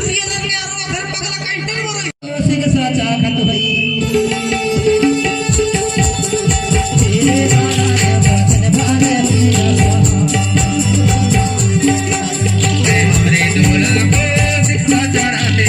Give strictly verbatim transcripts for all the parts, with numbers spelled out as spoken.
ये नदिया रो फिर पगला कहीं नहीं बोले। उसी के साथ चाह खत्म हुई। तेरे बारे वचन बारे हमरे डोला को सिक्का चढ़ा दे।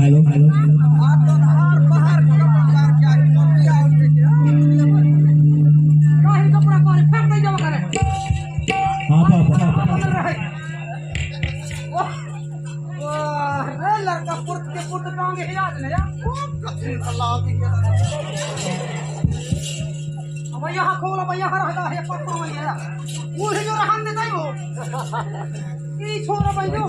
Hello, hello. हाँ, हाँ, हाँ, हाँ। वाह, रे लड़का, पुट के पुट मांगे ही आज नहीं, यार। खूब कठिन सलाह दी है। अब यहाँ खोल, अब यहाँ रहता है, पक्का वही है। वो ही जो रहन देता है वो। ई छोरा भाई जो।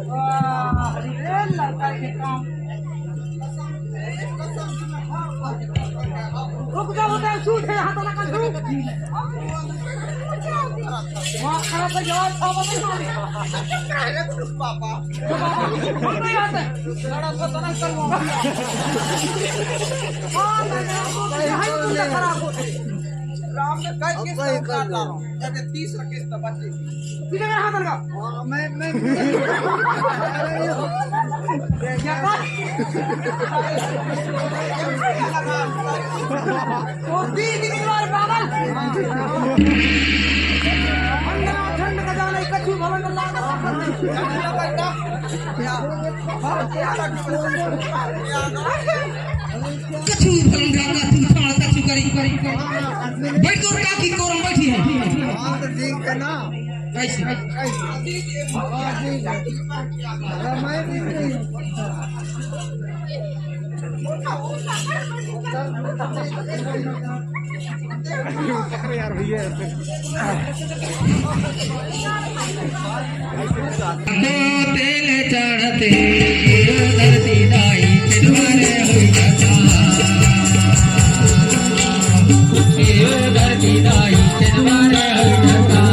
वाह, रे लड़का के काम। रुक जा, रुक जा, झूठ है, हाथ ना कर दू। दिमाग खराब कर, जवाब था, बता दो। पापा। हम नहीं आते। लड़ा को तो नहीं करूँगा। हाँ, मैं, मैं, यहाँ ही तुमने खराब हो। राम ने कई किस्त काट डालो। अरे, तीस किस्त बची। किधर गया हाथ लगा? हाँ, मैं, मैं, क्या कहा? वो दी, दी, दी, बार पागल। ठंड, ठंड का जाना, कछु भवन में लाना। कछु भवन का, कछु थाना, कछु करी, करी, करी। बैठ कर काकी कोरम बैठी है। हाँ, तो ठीक है ना। कैसे? कैसे? हाँ, ठीक है। हाँ, मैं भी नहीं। यार भैया। को तेल चढ़ते, धरती दाई चितवारे हो जाता। धरती दाई चितवारे हो जाता।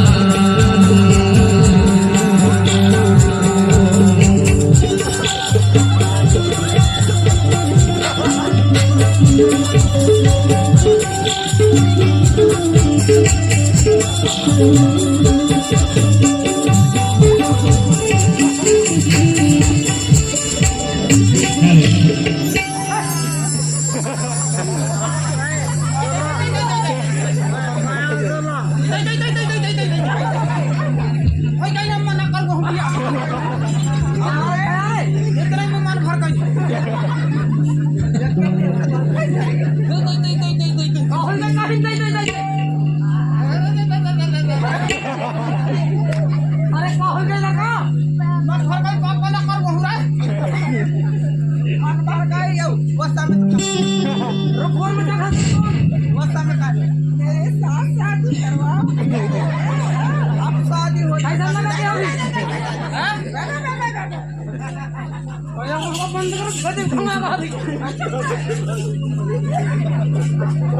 अरे, का हो गया लगा? मन भर गई, पापा ना कर बहुरा। मन भर गई, यो, वो सब में तो रुक, फोन में क्या था? वो सब में का? मेरे साथ शादी करवा। अब शादी हो कैसा लगा क्या अभी? हाँ? भैया, उसको बंद करो, गजब घुमा रहा है।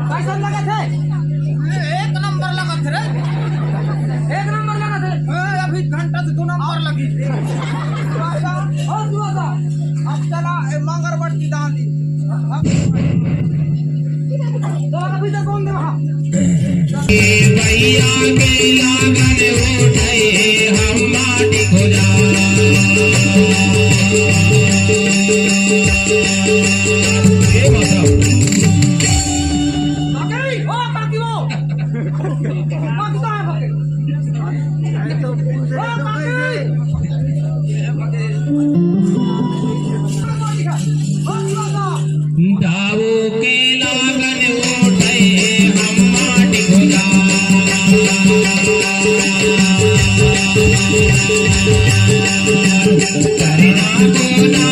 कैसन लगा थे? एक नंबर लगा थे रे। एक नंबर लगा थे। ए, अभी घंटा से दो नंबर लगी। और दुआ था। अब चला, ए, मंगरबट की दांडी। तो अभी तक कौन दे वहाँ? ए भैया के लागन उठे हम माटी खोजा। ए बाबा। काकी, ओ काकी वो। काकी कहाँ है काकी? ओ काकी। दाऊ के लागन उठे हम माटी खोजा। करना को ना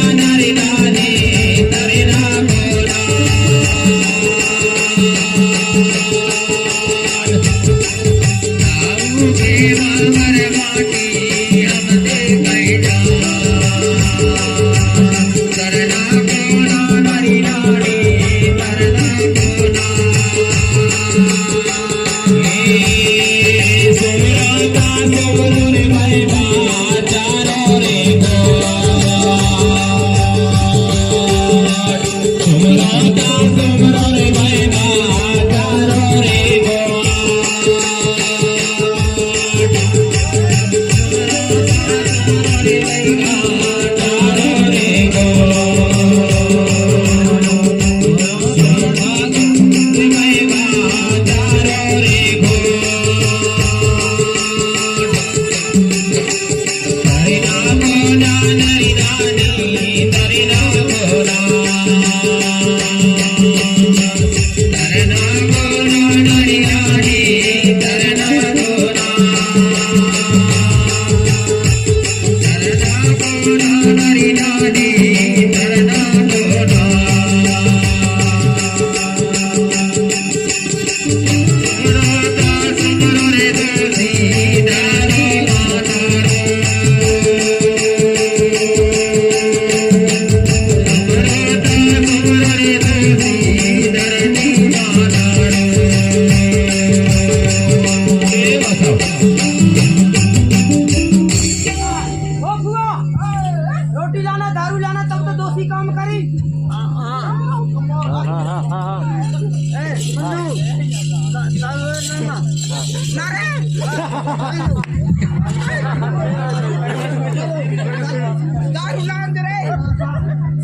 दारू लान दे रे।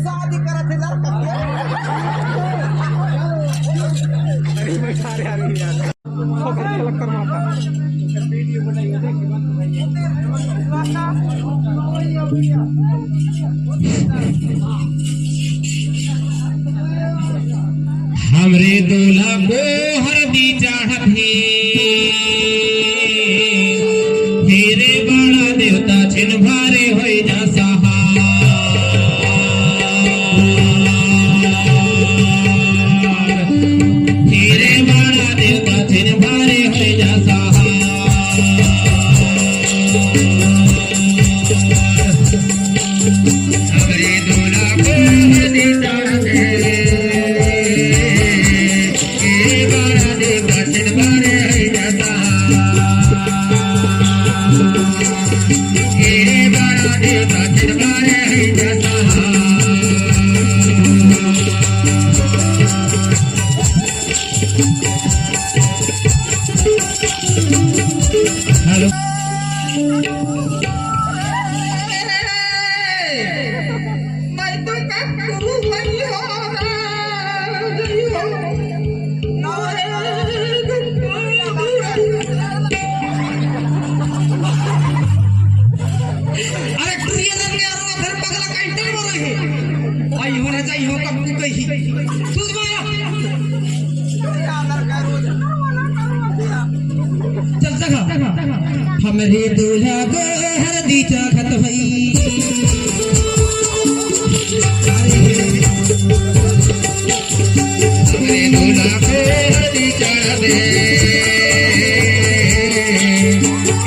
शादी करत हे लड़का के। अरे बेटा रे, अरे यार। हमरे दूल्हा को हरदी चढ़त हे, हे रे बड़ा देवता छिन भारे होई जा सहार। हे रे बड़ा देवता छिन भारे होई जा सहार। हमरे दूल्हा को हरदी चढ़त हे। हेलो। अरे, टुरिया लग गया, अरे, फिर पगला का इंटर बोल रहे हैं। आई हो ना जाई हो, कब तू कही। तू मारा। चल, जगा। हमरे दूल्हा को हरदी चाखत भई। हमरे दूल्हा को हरदी चाखत भई।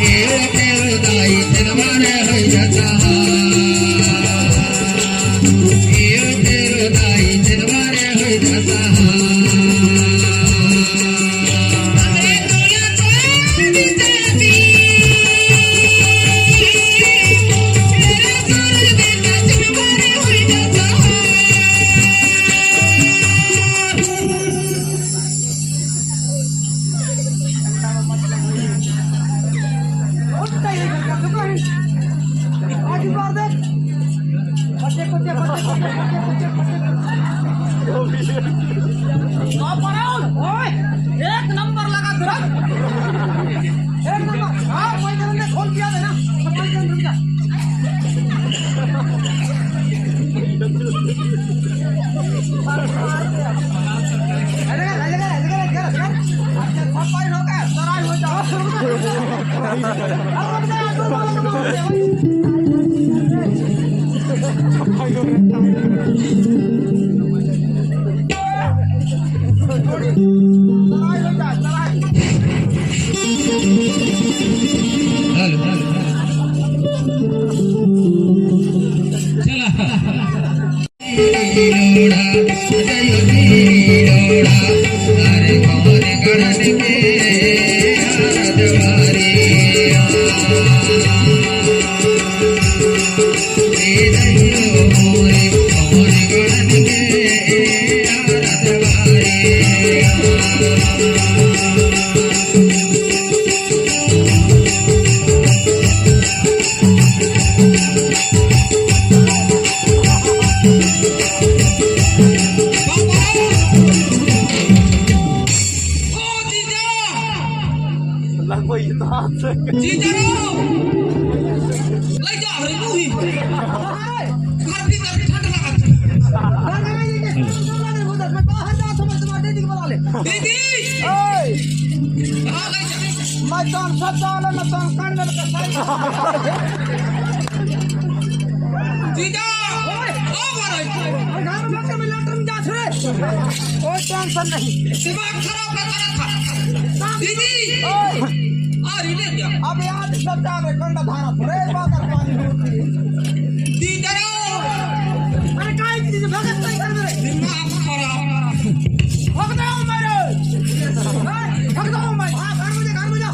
ए ओ तेरो दाई तेरा मारे होई जाता। ए ओ तेरो दाई तेरा मारे होई जाता। ओए, एक नंबर लगा तुरंत। एक नंबर। हाँ, कोई तरह से खोल दिया था ना। कोई तरह से रुक जा। अरे, अरे, अरे, अरे, अरे, अरे, अरे, अच्छा, सब पानी हो गया, सराय हो जाओ। लगभग ये तो हाथ से। जीजा रो। ले जा रे, मुही। घर भीतर ठंड लागत। दीदी। ओए। हाँ, ले जा। मैं तो सब डाल, मैं तो कंडल का साइड। जीजा। ओए। ओ मारो। घर में बैठ के मैं लेटरिन जा छे। कोई टेंशन नहीं। दिमाग खराब मत करो। दीदी। ओए। आ रही ले क्या? अब याद सब जा रहे, कंडा धारा थोड़े बात पानी होती। दीदी। अरे, काय चीज भगत नहीं कर मेरे। दिमाग खराब। भगत हूँ मैं रे। हाँ, भगत हूँ मैं। हाँ, घर में जा, घर में जा।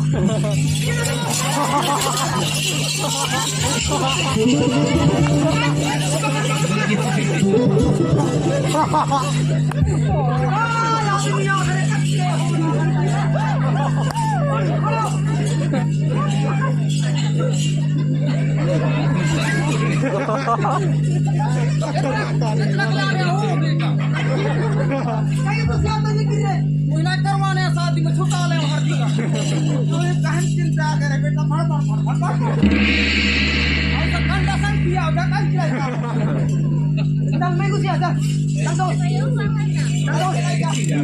इतना, इतना कला रहे हो, बेटा। कहीं कुछ याद नहीं गिर रहे। कोई ना करवाने शादी में छुटा ले हर जगह। तो ये कहन चिंता करे बेटा, फड़, फड़, फड़, फड़, फड़। और तो कंडा संग किया, उधर कंड किया। चल, मैं कुछ याद, चल, चल दो। चल दो।